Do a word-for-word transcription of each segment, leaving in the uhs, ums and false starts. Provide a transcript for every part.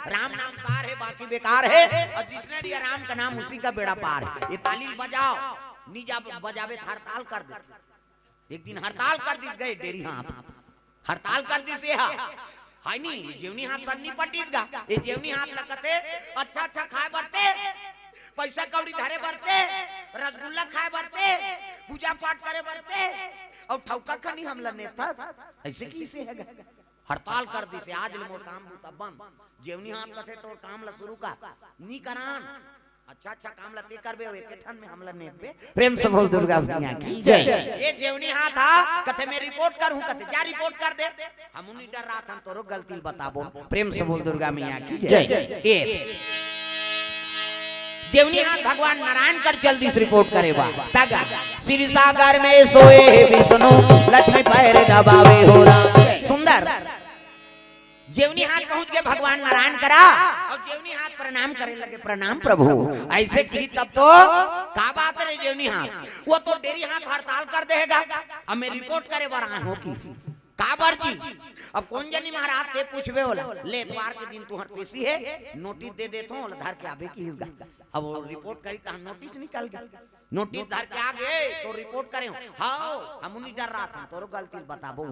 राम नाम सार है, बाकी बेकार है, और जिसने लिया राम का नाम, उसी का बेड़ा पार है। ये ताली बजाओ, नी जा बजाबे त हड़ताल कर देथे। एक दिन हड़ताल कर दिस गा ये डेरी हाथ, हड़ताल कर दिस ये हा। हाय नी, जेवनी हाथ सन नी पटिस गा। ये जेवनी हाथ ल कथे, अच्छा अच्छा खाए बर ते, पैसा कौड़ी धरे बर ते, रसगुल्ला खाए बर ते, पूजा पाठ करे बर ते, अउ ठौका खनी हमला नेथस, अइसे कइसे हे गा? हड़ताल कर दिस, आज ले मोर काम बूता बंद। जेवनी हाथ कथे तोर काम ला शुरू कर, नी करान। अच्छा अच्छा काम ला ते करबे, अउ एके ठन में हमला नेतबे। प्रेम से बोल दुर्गा मैया की जय। ये जेवनी हाथ हा, कथे मैं रिपोर्ट करूं, कथे जा रिपोर्ट कर दे। हम उन्हीं डर रहा था, हम तोरो गलती ल बताबो। प्रेम से बोल दुर्गा मैया की जय। जय। ये जेवनी हाथ भगवान नारायण कर चल दिस रिपोर्ट करे बा। तग क्षीर सागर में सोए हे विष्णु, लक्ष्मी पैर दबावे हो राम। सुंदर। जेवनी हाथ पहुंच गे भगवान नारायण करा, अउ जेवनी हाथ प्रणाम करे लगे, प्रणाम प्रभु। अइसे कही तब तो का बात रे जेवनी हाथ, वो तो डेरी हाथ हड़ताल कर देगा। अब मैं रिपोर्ट करे बर आए हों कि काबर जी? अब कोन जनी महाराज ते पूछबे ओला, ले एतवार के दिन तुंहर पेशी हे, नोटिस दे देथों, ओला धर के आबे किहिस गा। अब वो रिपोर्ट करी तहां नोटिस निकल गे, नोटिस धर के आ गे तो रिपोर्ट करे हों। हाव, हम उन्हीं डर रहा था, तोरो गलती ल बताबो।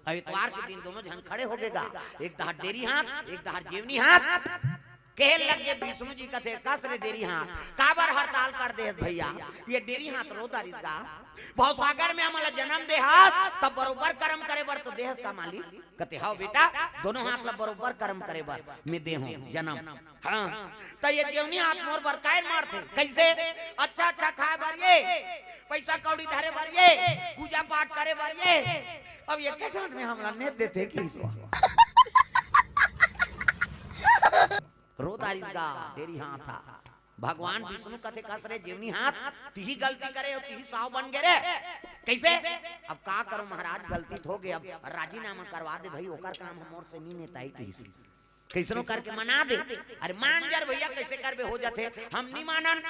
अब एतवार के दिन दोनों झन खड़े हो गे गा, एक डहर डेरी हाथ, एक डहर जेवनी हाथ। कहे लग गे विष्णु जी, कथे कस रे डेरी हाथ, काबर हड़ताल कर दे हस भैया? ये डेरी हाथ रो डारिस गा, भवसागर में हमला जन्म दे हस, तब बरोबर करम करे बर तो दे हस का मालिक? कथे हव बेटा, दोनों हाथ ला बरोबर करम करे बर मैं दे हों जन्म। हां, त ये जेवनी हाथ मोर बर काहे मारथे? कइसे? अच्छा अच्छा खाए बर ये, पैसा कौड़ी धरे बर ये, पूजा पाठ करे बर ये। अब एके ठन में हमला नेत देथे किहिस गा। रो डारिस गा डेरी हाथ हा। भगवान विष्णु कथे कस रे जेवनी हाथ, तिही गलती करे अउ तिही साव बन गे रे। कइसे? अब का करों महाराज, गलती तो हो गे, अब राजीनामा करवा दे भई, ओकर काम ह मोर से नी नेताही किहिस। कइसनो करके मना दे। अरे मान जा रे भैया, कइसे करबे, हो जाथे, हम नी मानन।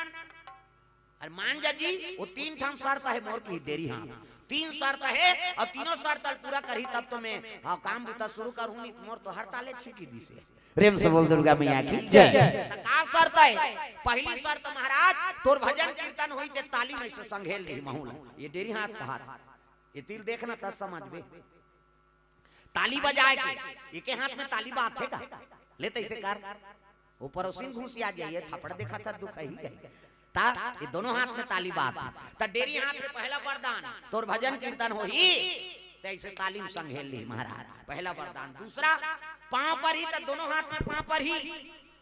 अरे मान जा जी, वो तीन ठन शर्त हे मोर किहिस डेरी हाथ, तीन शर्त हे, अउ तीनों शर्त ल पूरा करही तब तो मैं, हां, काम बूता शुरू करहूं, नी त मोर तो हड़ताले छींकी दिस हे। प्रेम से बोल दुर्गा मैया की जय। त का शर्त हे? पहली शर्त महाराज, तोर भजन कीर्तन होही ते ताली में से संघेल दिही महूं ला। ये डेरी हाथ कहाथे, एती ल देखना त समझबे। ताली बजाए के, एके हाथ में ताली बाजथे का? ले त अइसे कर, वो परोसिन घुसिया जाही, थप्पड़ देखाथे दुखाही गा। त ये दोनों हाथ में ताली बाजथे। त डेरी हाथ में पहला वरदान, तोर भजन कीर्तन होही, त अइसे ताली में संघेल लिही महाराज, पहला वरदान। दूसरा, पांव परही त दोनों हाथ में पांव परही,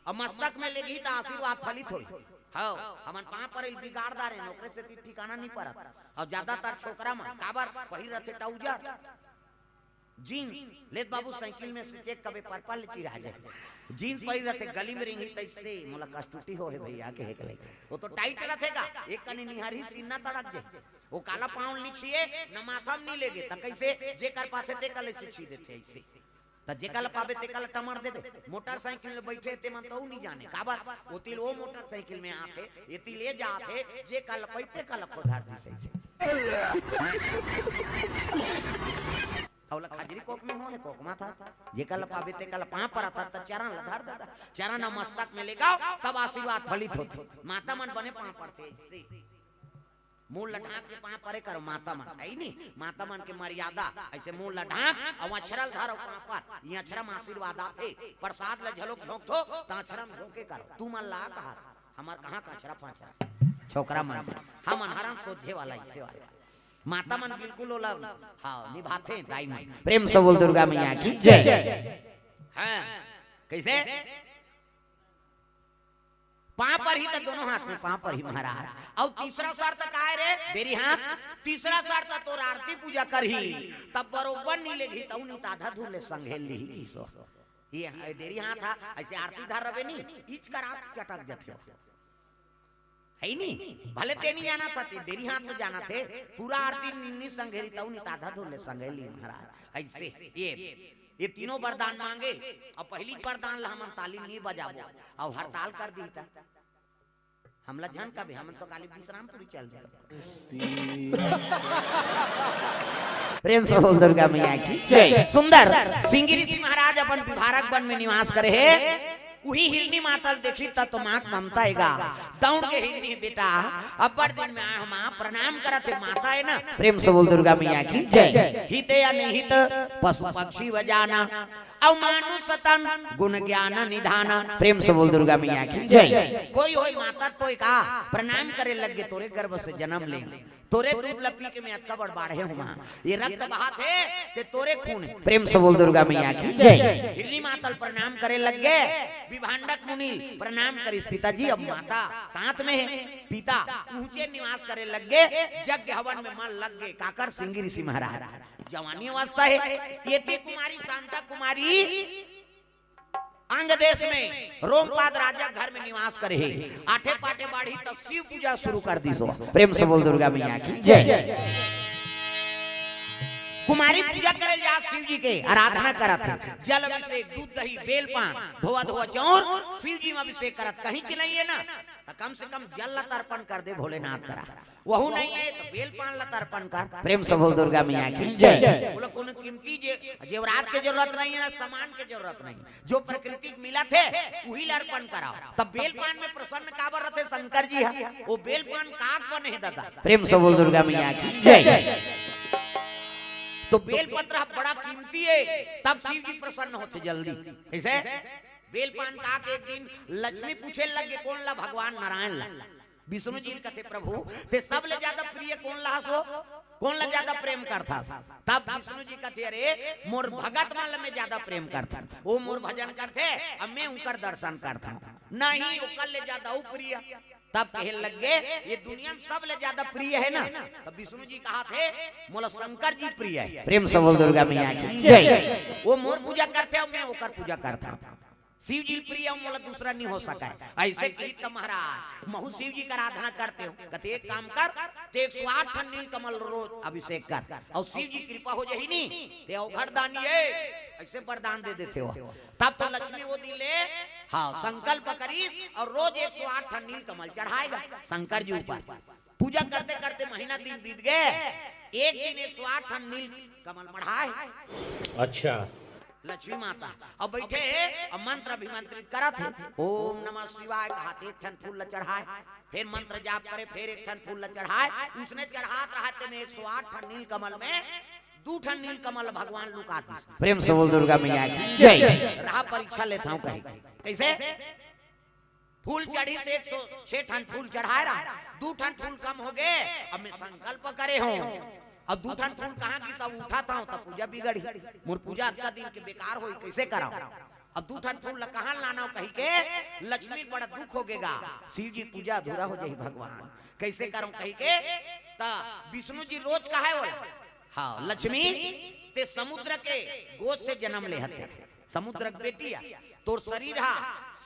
अउ मस्तक में लेगही त आशीर्वाद फलित होही। हव, हमन पांव परही ल बिगाड़ डारेन, ओकरे सेती ठिकाना नी परत। अउ ज्यादातर छोकरा मन काबर पहिर रथे ट्राउजर, जींस, ले त बाबू साइकिल में से चेक करबे, पर्पल चिरा जाही। जींस पहिर रथे, गली में रेंगही त अइसे, मोला कस टूटी हो हे भैया, कहे के लइक। वो तो टाइट रथे गा, एक कनी निहारही सीना तड़क जाही। वो काला पांव ल नी छिये, न माथा में नी लेगे, त कइसे? जेकर पाथे तेकर ले से छि देथे अइसे। त जेकर ल पाबे तेकर ल टमर देबे। मोटरसाइकिल में बइठे ते मन त अउ नी जाने, काबर? ओती ल वो मोटरसाइकिल में आथे, एती ले जाथे, जेकर ल पाही तेकर ल खोधर दिस अइसे। त ओला खजरी कोक में हो हे, कोक माथा। जेकर ल पाबे तेकर ल पांव परत हस त चरण ल धर दे, चरण ल मस्तक में लेगव, तब आशीर्वाद फलित होथे। माता मन बने पांव परथे अइसे। मुंह ल ढांक के पांव परे करो माता मन, हे नी? माता मन के मर्यादा, अइसे मुंह ल ढांक अउ अछरा ल धरो पांव पर, ये अछरा में आशीर्वाद आथे। प्रसाद ल झलोक झोंकथो, त अछरा में झोंके करो। तुमन ला कहा, हमर कहां का अछरा फांछरा? छोकरा मन, हमन हरन सोझे वाला, अइसे वाला। माता मन बिल्कुल ओला, हां, निभाथे दाई मन। प्रेम से बोल दुर्गा मैया की जय। हां, कइसे? पांव परही त दोनों हाथ में पांव परही महाराज। अउ तीसरा शर्त काय रे? डेरी हाथ, तीसरा शर्त तोर आरती पूजा करही, तब बरोबर नी लेगही, तउ नी त आधा धुर ले संघेल लिही किहिस। ये डेरी हाथ हा, अइसे आरती धर रबे नी, इच कर आंख चटक जथे। हे नी? भले ते नी जानत हस, ते डेरी हाथ तो जानथे, पूरा आरती नी, नी संघेली, तउ नी त आधा धुर ले संघेल लिही महाराज। अइसे, ये, ये तीनों वरदान मांगे, अउ पहली वरदान ला हमन ताली नी बजाबो, अउ हड़ताल कर दिही त हमला झन कबे, हमन तो काली विश्रामपुरी चल दे। प्रेम से बोल दुर्गा मैया की जय। सुंदर सिंगी ऋषि महाराज अपन विभारक वन में निवास करे हे। उही हिरनी माता ल देखिस त तो माँ के ममता हे गा। दउड़ के हिरनी, "बेटा, अब्बड़ दिन में आए हो माँ, प्रणाम करत हे माता हे ना।" प्रेम से बोल दुर्गा मैया की जय। हिते अनहित पशु पक्षी व जाना, अउ मानुष तन गुण ज्ञान निधाना। प्रेम से बोल दुर्गा मैया की जय। कोई होय माता तो का प्रणाम करे लग गे, तोरे गर्भ से जन्म ले, तोरे दूध ल पी के मैं अतका बड़ बाढ़े हूँ माँ, ये रक्त बहात हे ते तोरे खून हे। प्रेम से बोल दुर्गा मैया की जय। हिरनी माता ल प्रणाम करे लग गे, विभांडक मुनि ल प्रणाम करिस, "पिताजी अब माता साथ में हे।" पिता ऊंचे निवास करे लग गे, यज्ञ हवन में मन लग गे, काकर सिंगी ऋषि महाराज। जवानी अवस्था हे, एती कुमारी शांता कुमारी अंग देश में रोमपाद राजा घर में निवास करे हे। आठे पाटे बाढ़ी तब शिव पूजा शुरू कर दिस। प्रेम से बोल दुर्गा मैया की जय। कुमारी पूजा करे जात शिव जी के आराधना करत हे, जल अभिषेक, दूध दही, बेल पान, धोवा धोवा चाउर, शिव जी में अभिषेक करत। कहीं च नइ हे ना, त कम से कम जल ला तर्पण कर दे भोलेनाथ करा। वहू नइ हे त बेल पान ला तर्पण कर। प्रेम से बोल दुर्गा मैया की जय। बोला कोनो कीमती जे, जेवरात के जरूरत नइ हे ना, सामान के जरूरत नइ हे, जो प्रकृति के मिलत हे उही ला अर्पण कराओ। तब बेल पान में प्रसन्न काबर रथे शंकर जी ह? वो बेल पान काक बने हे दादा। प्रेम से बोल दुर्गा मैया की जय। तो बेल पत्र ह बड़ा कीमती हे, तब शिव जी प्रसन्न होथे जल्दी। कैसे? बेल पान काक एक दिन लक्ष्मी पूछे लग गे, "कोन ला?" "भगवान नारायण ला।" विष्णु जी कथे, "प्रभु, ते सबले ज्यादा प्रिय कोन ला हस हो? कोन ला ज्यादा प्रेम करथस?" तब विष्णु जी कथे, "अरे, मोर भगत मन ला मैं ज्यादा प्रेम करथों, वो मोर भजन करथे, अब मैं उनकर दर्शन करथों, नहीं ओकर ले ज्यादा अउ प्रिय।" तब कहे लग गे, "ये दुनिया में सबले ज्यादा प्रिय हे ना?" तब विष्णु जी कहत हे, "मोला शंकर जी प्रिय हे।" प्रेम से बोल दुर्गा मैया की जय। "वो मोर पूजा करथे, अब मैं ओकर पूजा करथों।" शिव जी प्रिय अउ मोला दूसरा नहीं हो सकय। ऐसे कही त महाराज, महू शिव जी कर आराधना करते हो। कथे, "एक काम कर, ते एक सौ आठ ठन नील कमल रोज अभिषेक कर, अउ शिव जी कृपा हो जाही नी, ते अवघड़ दानी हे।" ऐसे वरदान दे देथे हो। तब तो लक्ष्मी वो दिन ले, हाँ, संकल्प करिस अउ रोज एक सौ आठ ठन नील कमल चढ़ाय गा शंकर जी ऊपर। पूजा करते करते महीना दिन बीत गे, एक दिन एक सौ आठ ठन नील कमल मढ़ाय। अच्छा। लक्ष्मी माता अब बइठे हे, अब मंत्र अभिमंत्रित करत हे, "ओम नमः शिवाय" कहत एक ठन फूल ल चढ़ाय, फेर मंत्र जाप करे, फेर एक ठन फूल ल चढ़ाय, उसने चढ़ात रहत हे में एक सौ आठ ठन नील कमल में दू ठन नील कमल भगवान लुका दिस। प्रेम से बोल दुर्गा मैया की जय। रहा परीक्षा लेत हूँ कहीं, कैसे? फूल चढ़िस एक सौ छह ठन फूल चढ़ाय रहा, दू ठन फूल कम हो गे, अब मैं संकल्प करे हूँ, अब दू ठन फूल कहाँ गिस, अब उठात हूँ, तब पूजा बिगड़ही, मोर पूजा अतका दिन के बेकार होही, कैसे करव? अब दू ठन फूल ला कहाँ लानव कही के लक्ष्मी बड़ा दुख हो गे गा, शिव जी पूजा अधूरा हो जाही भगवान, कैसे करव कही के, त विष्णु जी रोज कहे ओला, हाँ, लक्ष्मी, ते समुद्र के गोद से जन्म ले हते, समुद्र के बेटी आ, तोर शरीर हा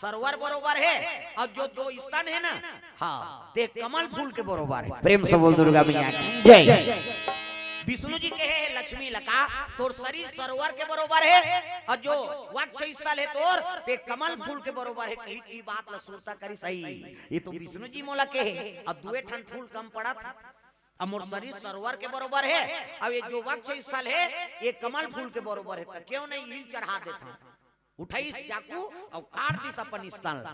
सरोवर बरोबर हे, अउ जो दो स्तन हे ना, हाँ, ते कमल फूल के बरोबर हे। प्रेम से बोल दुर्गा मैया की जय। विष्णु जी कहे हे लक्ष्मी ल का, "तोर शरीर सरोवर के बरोबर हे, अउ जो वक्ष स्थल हे तोर, ते कमल फूल के बरोबर हे।" कही की बात ल सुरता करिस हे, ये तो विष्णु जी मोला कहे, अउ दुए ठन फूल कम पड़त हे। अब मोर शरीर सरोवर के बरोबर हे, अब ये जो वक्ष स्थल हे, ये कमल फूल के बरोबर हे, त क्यों नहीं इही ल चढ़ा देथंव। उठइस चाकू अउ काट दिस अपन स्तन ला।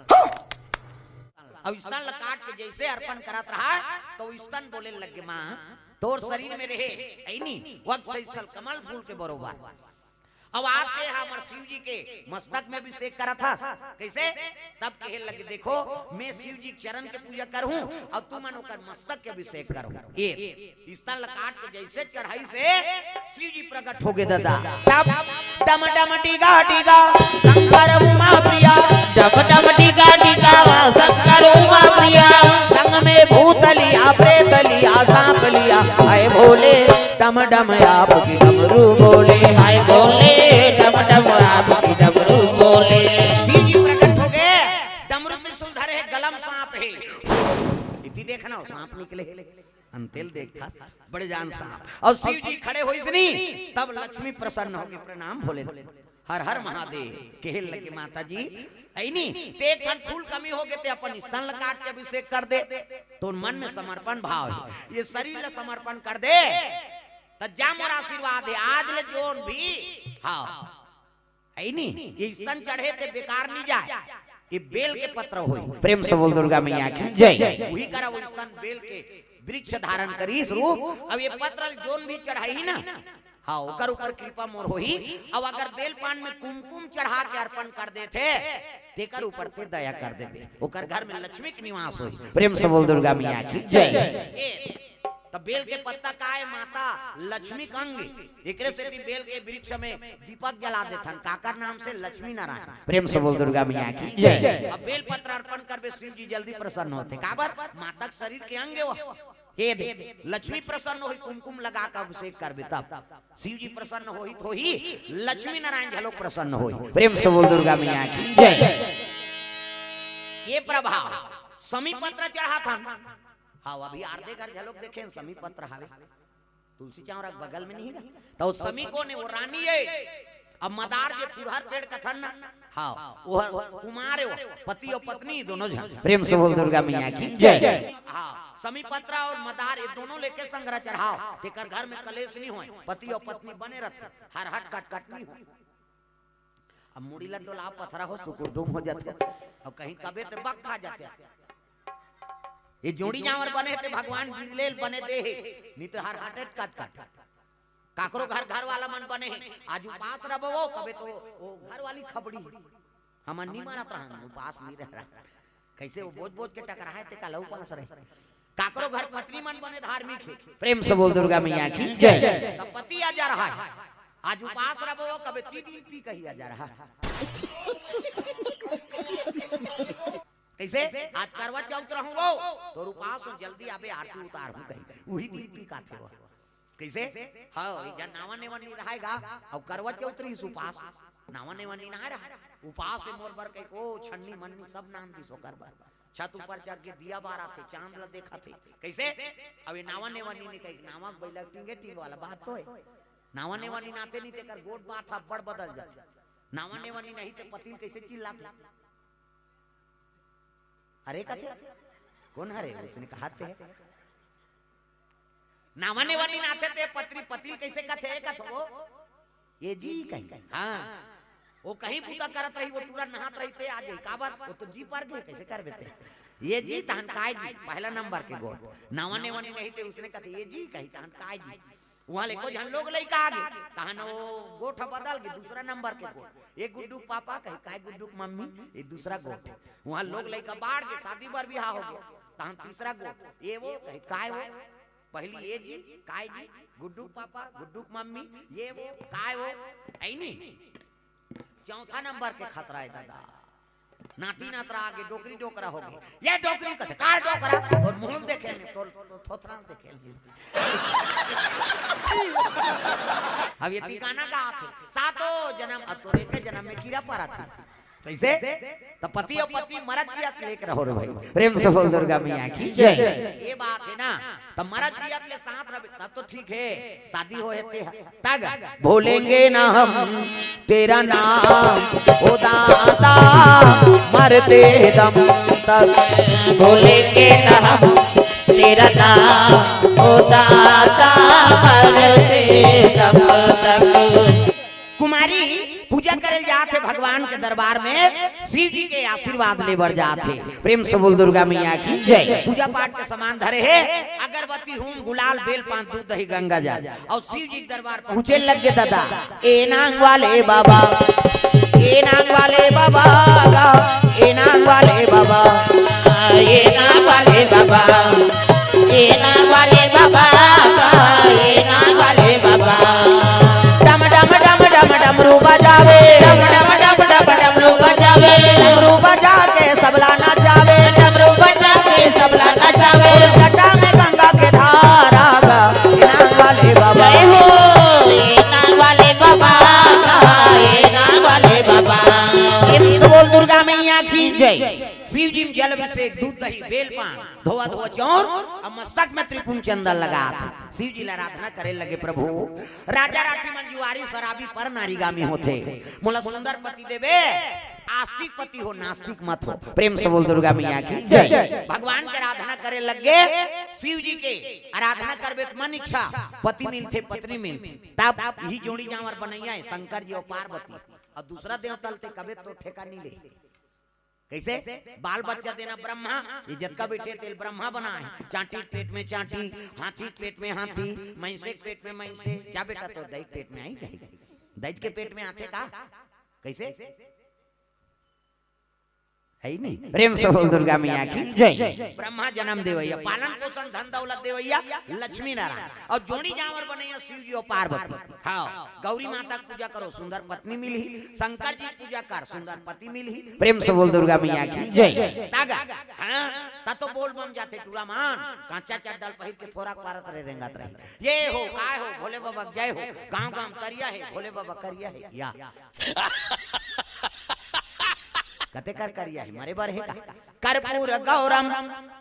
अउ स्तन ला काट के जैसे अर्पण करत रहा, त स्तन बोले लग गे, "माँ, तोर शरीर में रहे, ऐनी, वक्ष स्थल कमल फूल के बरोबर।" अब आज ते हा हमर शिव जी के मस्तक में अभिषेक करत हस। कैसे? तब कहे लगे, "देखो, मैं शिव जी के चरण के पूजा करहूँ अउ तुमन ओकर मस्तक के अभिषेक करहू।" ये स्तन ला काट के जैसे चढ़ाइस हे, शिव जी प्रकट हो गे दादा। डम डम डम डिगा डिगा शंकर उमा प्रिया। डम डम डिगा डिगा शंकर उमा प्रिया। संग में भूत लिया, प्रेत लिया, सांप लिया, हाय भोले। डम डम आपकी डमरू बोले। हाय भोले, डम डम आपकी डमरू बोले। शिव जी प्रकट हो गे, डमरू त्रिशूल धरे हे, गला म सांप हे। इति देखना हो, सांप निकले हे। अंतेल देखा, बड़े जान सांप। अउ शिव जी खड़े होइस नी, तब लक्ष्मी प्रसन्न होके प्रणाम भोले। हर हर महादेव। कहे लगे, "माता जी, ऐनी, ते एक ठन फूल कमी हो गे, ते अपन स्तन ल काट के अभिषेक कर दे।" तोर मन में समर्पण भाव हे, ये शरीर ल समर्पण कर दे, त जा मोर आशीर्वाद हे। आज ले जोन भी, हाँ, ऐनी, ये स्तन चढ़े ते बेकार नहीं जाए। ये बेल के पत्र होई। प्रेम से बोल दुर्गा मैया की जय। उही करा वो स्तन बेल के वृक्ष धारण करिस रूप। अब ये पत्र जोन भी चढ़ाही ना, हाँ, ओकर ऊपर कृपा मोर होही। अब अगर बेल पान में कुमकुम चढ़ा के अर्पण कर देथे, तेकर ऊपर ते दया कर देबे, ओकर घर में लक्ष्मी के निवास होही। प्रेम से बोल दुर्गा मैया की जय। ए, त बेल के पत्ता का है? माता लक्ष्मी के अंग। एकरे सेती बेल के वृक्ष में दीपक जला देथन, काकर नाम से? लक्ष्मी नारायण। प्रेम से बोल दुर्गा मैया की जय। अब बेल पत्र अर्पण करबे, शिव जी जल्दी प्रसन्न होथे। काबर? माता के शरीर के अंग हे वो। ये दे, लक्ष्मी प्रसन्न होही, कुमकुम लगा के अभिषेक करबे तब। शिव जी प्रसन्न होही त होही, लक्ष्मी नारायण घलो प्रसन्न होही। प्रेम से बोल दुर्गा मैया की जय। ये प्रभाव समी पत्र चढ़ाथन। हाँ, अभी आरती घर घलोक देखे, समी पत्र हावे। तुलसी चौरा के बगल में नहीं गा? त वो समी कोन हे? वो रानी हे। अब मदार जे फुरहर पेड़ कथन ना, हाँ, वो कुमार हे, वो पति अउ पत्नी दोनों झन। प्रेम से बोल दुर्गा मैया की जय। हाँ, समी पत्रा अउ मदार ये दोनों लेके संघरा चढ़ाव, तेकर घर में कलेश नहीं होय, पति अउ पत्नी बने रथे, हर हट कट कट नहीं होय। अब मुड़ी ला डोला, पथरा हो, सुकुरदुम हो जाथे। अब कहीं कबे ते बक खा जाथे। ये जोड़ी जांवर बने हे ते भगवान बिरले ल बने दे हे, नहीं तो हर हट कट कट। काकरो घर, घर वाला मन बने हे, आज उपास रबो वो, कबे तो वो घर वाली खबड़ी। हमन नी मानत रहन, उपास नी रह रहा। कैसे वो बोझ बोझ के टकराए ते काला उपास रहे। काकरो घर पत्नी मन बने धार्मिक हे। प्रेम से बोल दुर्गा मैया की जय। त पति आ जा रहा है, आज उपास रबो वो, कबे तीन दिन पी कही आ जा रहा। कैसे? आज करवा चौथ रहूं वो, तोर उपास हो, जल्दी आबे, आरती उतार हूं कही, उही दिन पी काथे वो। कैसे? हाँ, ये जन नावा नेवन नहीं रहेगा, अब करवा चौथ रहिस उपास, नावा नेवन नहीं नहा रहा, उपास से मोर बर कही, ओ छन्नी मन्नी सब नान दिस ओकर बर। छत ऊपर चढ़ के दिया बारा थे, चांद ला देखा थे। कैसे? अब ये नावा नेवन नहीं कही, नावा बैला टींगे टींग वाला बात तो है। नावा नेवन नहीं नाते नहीं तेकर गोठ बात हा बड़ बदल जाथे। नावा नेवन नहीं ते पति ल कैसे चिल्लाथे? अरे कथे, कोन हरे? उसने कहा ते। नावा नेवन नहीं नाते ते पत्नी पति ल कैसे कथे? ए कथो वो, ए जी कही। हाँ, वो कहीं बूता करत रही, वो टूरा नहात रही ते आ जाई। काबर? वो तो जी पर गए, कैसे करबे ते? ए जी तहन काय जी, पहला नंबर के गोठ। नावा नेवन नहीं ते उसने कथे, ए जी कही तहन काय जी। उहाँ ले एको झन लोग लइका आगे, तहन वो गोठ बदल के दूसरा नंबर के गोठ। ए गुड्डू के पापा कही, काय गुड्डू के मम्मी, ये दूसरा गोठ। उहाँ लोग लइका बाढ़ के शादी बर बिहाव हो गया, तहन तीसरा गोठ। ए वो कही, काय वो? पहली ए जी, काय जी, गुड्डू के पापा, गुड्डू के मम्मी, ए वो, काय वो? ऐनी चौथा नंबर के खतरा है दादा। नाती नातरा आगे डोकरी डोकरा हो गई। ये डोकरी कथे, का डोकरा? तोर मुंह देखे नहीं, तोर, तोर थोथरा देखे नहीं। अब ये ठिकाना का आथे? सातों जन्म, अब तोर एक जन्म में कीड़ा पड़ा था। कैसे? त पति अउ पत्नी मरत जियत लेके रहो रे भाई। प्रेम से बोल दुर्गा मैया की जय। ये बात है ना, त मरत जियत ले साथ रहे, तब तो ठीक है, शादी हो है ते है। तग भूलेंगे ना हम तेरा नाम, ओ दाता, मरते दम तक। भूलेंगे ना हम तेरा नाम, ओ दाता, मरते दम तक। कुमारी पूजा करे जात हे भगवान के दरबार में, शिव जी के आशीर्वाद ले बर जात हे। प्रेम से बोल दुर्गा मैया की जय। पूजा पाठ के सामान धरे हे, अगरबत्ती, हूम, गुलाल, बेल पान, दूध, दही, गंगा जल, अउ शिव जी के दरबार पहुंचे लग गे दादा। ए नांग वाले बाबा, ए नांग वाले बाबा, ए नांग वाले बाबा, ए नांग वाले बाबा, ए नांग वाले बाबा, ए नांग वाले बाबा। डम डम डम डम डमरू बजावे, डम डम डम डम डमरू बजावे, डमरू बजा के सबला नचावे, डमरू बजा के सबला नचावे। जटा में गंगा के धारा बा, ए नांग वाले बाबा। जय हो, ए नांग वाले बाबा, ए नांग वाले बाबा। प्रेम से बोल दुर्गा मैया की जय। शिव जी में जल अभिषेक, दूध, दही, बेल पान, धोवा धोवा चौर अउ मस्तक में त्रिपुंड चंदन लगात हे। शिव जी ला आराधना करे लगे प्रभु। राजा राठी मन जुआरी शराबी पर नारीगामी होथे। मोला सुंदर पति देबे, आस्तिक पति हो, नास्तिक मत हो। प्रेम से बोल दुर्गा मैया की जय। भगवान के आराधना करे लग गे, शिव जी के आराधना करबे त मन इच्छा पति मिलथे, पत्नी मिलथे। तब इही जोड़ी जांवर बनइया हे शंकर जी अउ पार्वती। अउ दूसरा देवता ल ते कबे तो ठेका नहीं ले। कइसे? बाल बच्चा देना ब्रह्मा, ये जतका बइठे तेला ब्रह्मा बनाय हे। चांटी के पेट में चांटी, हाथी के पेट में हाथी, मइनसे के पेट में मइनसे। जा बेटा, तोर दाई के पेट में आही कही, दाई के पेट में आथे का? कइसे? हे नहीं? प्रेम से बोल दुर्गा मैया की जय। ब्रह्मा जनम देवइया, पालन पोषण, धन दौलत देवइया लक्ष्मी नारायण, अउ जोड़ी जांवर बनइया शिव जी अउ पार्वती। हाँ, गौरी माता के पूजा करो, सुंदर पत्नी मिलही। शंकर जी के पूजा कर, सुंदर पति मिलही। प्रेम से बोल दुर्गा मैया की जय। तागा, हाँ, त तो बोल बम जाथे टूरा मन, कांचा चड्डा ल पहिर के फोरा पारत रहे, रेंगत रहे। ये हो, काय हो, भोले बाबा के जय हो, गांव गांव करिया हे, भोले बाबा करिया हे, या। कते कर करिया हे, मरे बर हे का? कर्पूर गौरम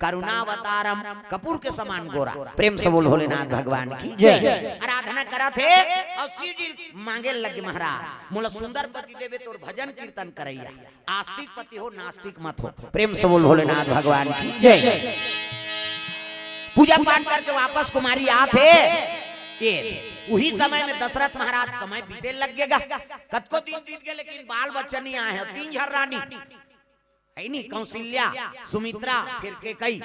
करुणावतारम, कपूर के समान गोरा। प्रेम से बोल भोलेनाथ भगवान की जय। आराधना करत हे अउ शिव जी मांगे लगे, महाराज, मोला सुंदर पति देबे, तोर भजन कीर्तन करइया। आस्तिक पति हो, नास्तिक मत हो। प्रेम से बोल भोलेनाथ भगवान की जय। पूजा पाठ करके वापस कुमारी आत हे। ये उही समय में दशरथ महाराज, समय बीते लग गेगा, कतको दिन बीत गे, लेकिन बाल बच्चा नहीं आए हे। तीन झन रानी हे नी, कौशल्या, सुमित्रा, फिर केकई।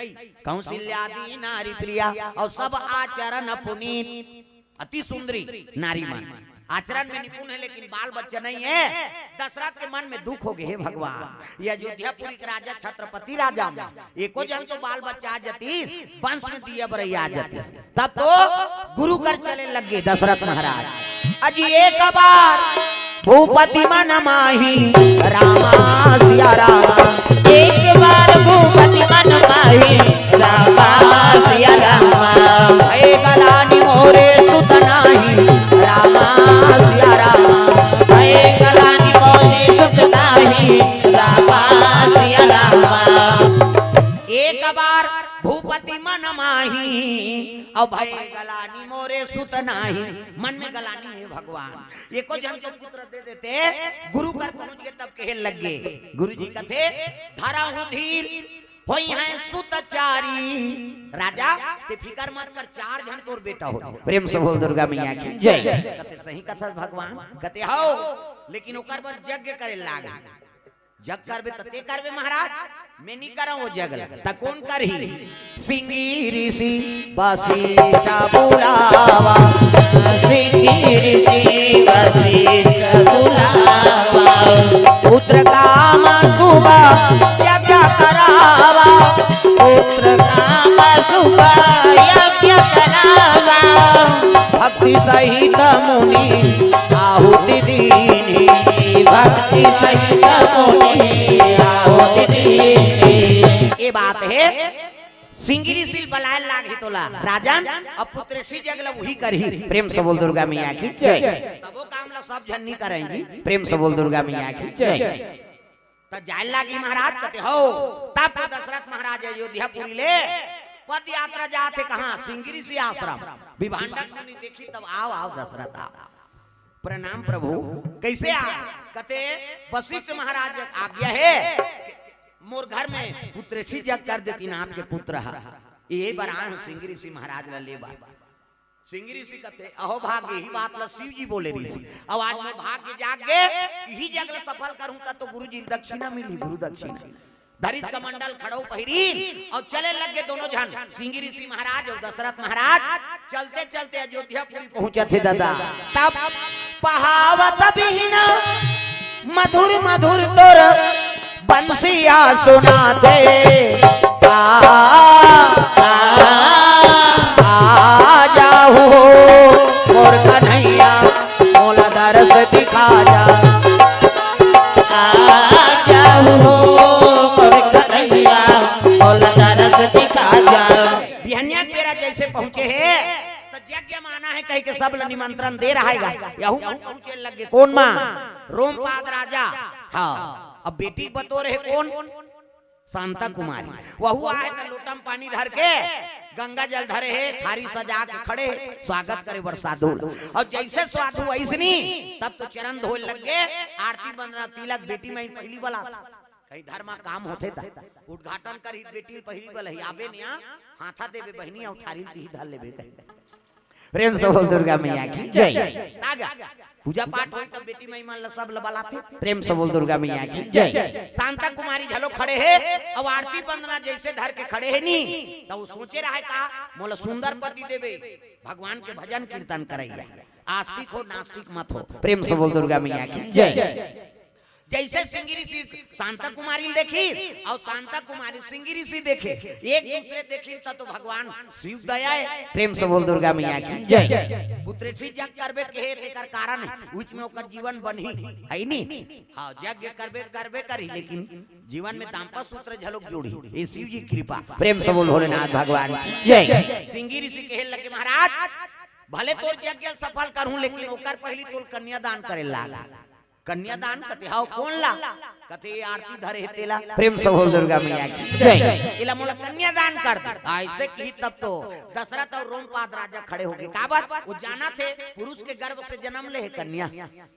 कौशल्या दी नारी प्रिया, अउ सब आचरण पुनीत, अति सुंदरी नारी मन, आचरण में निपुण हे, लेकिन बाल बच्चा नहीं हे। दशरथ के मन में दुख हो गे, हे भगवान, ये अयोध्यापुरी के राजा, छत्रपति राजा मन, एको झन तो बाल बच्चा आ जातिस, वंश में दिया बरई आ जातिस, तब तो गुरु कर चले लग गे दशरथ महाराज। अजी एक बार भूपति मन माही, रामा सिया रामा। एक बार भूपति मन माही, रामा सिया रामा। भय गलानी मोरे सुत नाही, रामा सिया रामा। भय गलानी मोरे सुत नाही, रामा सिया रामा। एक बार भूपति मन माही, अउ भय गलानी मोरे सुत नाही। मन में गलानी हे भगवान, एको झन तो पुत्र दे देते। गुरु कर पहुंच गे, तब कहे लग गे। गुरु जी कथे, धरहु धीर, होई हैं सुत चारी। राजा, ते फिकर मत कर, चार झन तोर बेटा हो। प्रेम से बोल दुर्गा मैया की जय। कथे, सही कथस भगवान? कथे, हव, लेकिन ओकर बर यज्ञ करे लाग। जग करबे त ते करबे महाराज, मैं नी करंव वो जग ल। त कोन करही? सिंगी ऋषि वशिष्ठ बुलावा। सिंगी ऋषि वशिष्ठ बुलावा। पुत्र काम शुभ यज्ञ करावा। पुत्र काम शुभ यज्ञ करावा। भक्ति सहित मुनि आहुति दीन्ही। भक्ति सहित मुनि आहुति दीन्ही। ये बात हे, सिंगी ऋषि ल बलाय लाग ही तोला, राजन, अब पुत्र ऋषि जग ल उही करही। प्रेम से बोल दुर्गा मैया की जय। सबो काम ल सब झन नी करय जी। प्रेम से बोल दुर्गा मैया की जय। त जाय लागी महाराज, कथे, हव। तब तो दशरथ महाराज अयोध्यापुरी ले पद यात्रा जात हे कहाँ? सिंगी ऋषि आश्रम। विभांडक मुनि देखी तब, आव, आव दशरथ, आव। प्रणाम प्रभु, कइसे आय? कथे, वशिष्ठ महाराज आज्ञा हे, मोर घर में पुत्र ऋषि जग कर देतिन आपके पुत्र ह। ये बर आय हंव सिंगी ऋषि महाराज ल ले बर। सिंगी ऋषि कथे, अहो भाग्य, इही बात ल शिव जी बोले रिहिस। अउ आज मोर भाग्य जाग गे, इही जग ल सफल करहूं त तो गुरु जी ल दक्षिणा मिलही, गुरु दक्षिणा। धरिस कमंडल खड़ऊ पहिरिन अउ चले लग गे दोनों झन, सिंगी ऋषि महाराज अउ दशरथ महाराज। चलते चलते अयोध्यापुरी पहुंचत हे दादा। तब पहावत बिहना मधुर मधुर तोर बंसिया सुनाथे। आ, आ, आ जाहू मोर कन्हैया, मोला दरस दिखा जा। आ जाहू मोर कन्हैया, मोला दरस दिखा जा। बिहनिया के बेरा जइसे पहुंचे हे, त यज्ञ म आना हे कहिके सब ल निमंत्रण दे रहाय गा। यहू मन पहुंचे लग गे। कोन मा? रोमपाद राजा। हाँ, अब बेटी बतोर हे कोन? शांता कुमारी। वहू आय हे त लोटा म पानी धर के, गंगा जल धरे हे, थारी सजा के खड़े हे, स्वागत करे बर साधु ल। अउ जइसे साधु अइसनी, तब तो चरण धोय लग गे, आरती बंदना, तिलक, बेटी म पहिली बलात। कहीं धर्मा काम होथे त उद्घाटन करही, बेटी ल पहिली बलही, आबे निया, हाथा देबे बहिनी अउ थारी ल तिही धर लेबे कही। प्रेम से बोल दुर्गा मैया की जय। तागा, पूजा पाठ होई तब बेटी माई मन ला सब ला बलाथे। प्रेम से बोल दुर्गा मैया की जय। शांता कुमारी घलो खड़े हे, अउ आरती वंदना जैसे धर के खड़े हे नी, त वो सोचे रहे का, मोला सुंदर पति देबे, भगवान के भजन कीर्तन करैया, आस्तिक हो नास्तिक मत हो। प्रेम से बोल दुर्गा मैया की जय। जैसे सिंगी ऋषि शांता कुमारी देखी अउ शांता कुमारी सिंगी ऋषि देखे, एक दूसरे देखी त तो भगवान शिव दया हे। प्रेम से बोल दुर्गा मैया की जय। पुत्रेठी जग करबे कहे तेकर कारण हे, उच में ओकर जीवन बनही, है नी? हाँ, यज्ञ करबे, करबे करही, लेकिन जीवन में दाम्पत्य सूत्र झलोक जुड़ही, ये शिव जी कृपा। प्रेम से बोल भोलेनाथ भगवान की जय। सिंगी ऋषि कहे लगे, महाराज, भले तोर यज्ञ सफल करहूं, लेकिन ओकर पहली तोल कन्यादान करे लाग। कन्यादान कथे, "हव, कोन ला?" कथे, "ये आरती धरे हे तेला।" प्रेम से बोल दुर्गा मैया की जय। "एला मोला कन्यादान कर दे।" ऐसे कही तब तो दशरथ अउ रोमपाद राजा खड़े होगे। काबर? वो जानथे पुरुष के गर्भ से जन्म ले हे कन्या।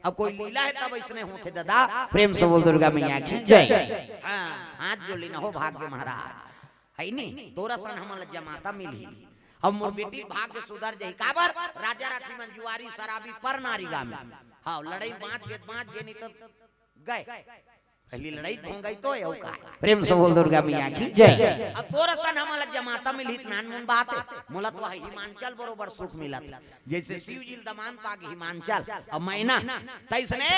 अब कोई लीला हे तब अइसने होथे दादा। प्रेम से बोल दुर्गा मैया की जय। हाँ, हाथ जोड़ लेना हो भाग्य महाराज। है नी? तोर असन हमन ला जमाता मिलही। अब मोर बेटी भाग्य सुधर जाही। काबर? राजा राठी मन जुआरी, शराबी, पर नारी गामी। हाँ, लड़ई बाँच गे, बाँच गे, नहीं तो गए। पहली लड़ई भोंगई तो अउ का। प्रेम से बोल दुर्गा मैया की जय। अब तोर असन हमन ला जमाता मिलही त नानमुन बात हे। मोला तो हिमांचल बरोबर सुख मिलत हे। जैसे शिव जी ल दमांद पागे हिमांचल अउ मैना, तैसने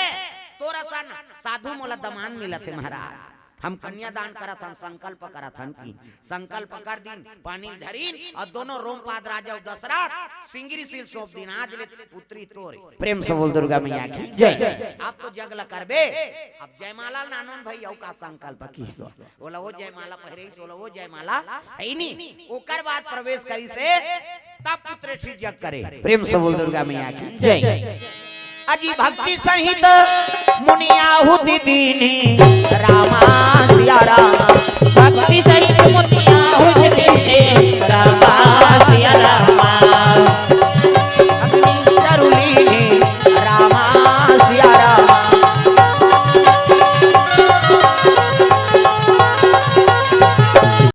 तोर असन साधु मोला दमांद मिलत हे महाराज। हम कन्यादान करत हन, संकल्प करत हन कि संकल्प कर दिन, पानी धरिन अउ दोनों रोमपाद राजा अउ दशरथ सिंगी ऋषि ल सौंप दिन, आज ले पुत्री तोरे। प्रेम से बोल दुर्गा मैया की जय। अब तो जग ला करबे, अब जयमाला नानोन भाई अउ का संकल्प किहिस, ओला वो जयमाला पहिरइस, ओला वो जयमाला, है नी? ओकर बाद प्रवेश करिस हे, तब पुत्रेठी जग करे। प्रेम से बोल दुर्गा मैया की जय। अजी भक्ति सहित मुनि आहुति दीन्ही, रामा सिया रामा। भक्ति सहित मुनि आहुति दीन्ही, रामा सिया रामा। अग्नि तरु लीन्ही,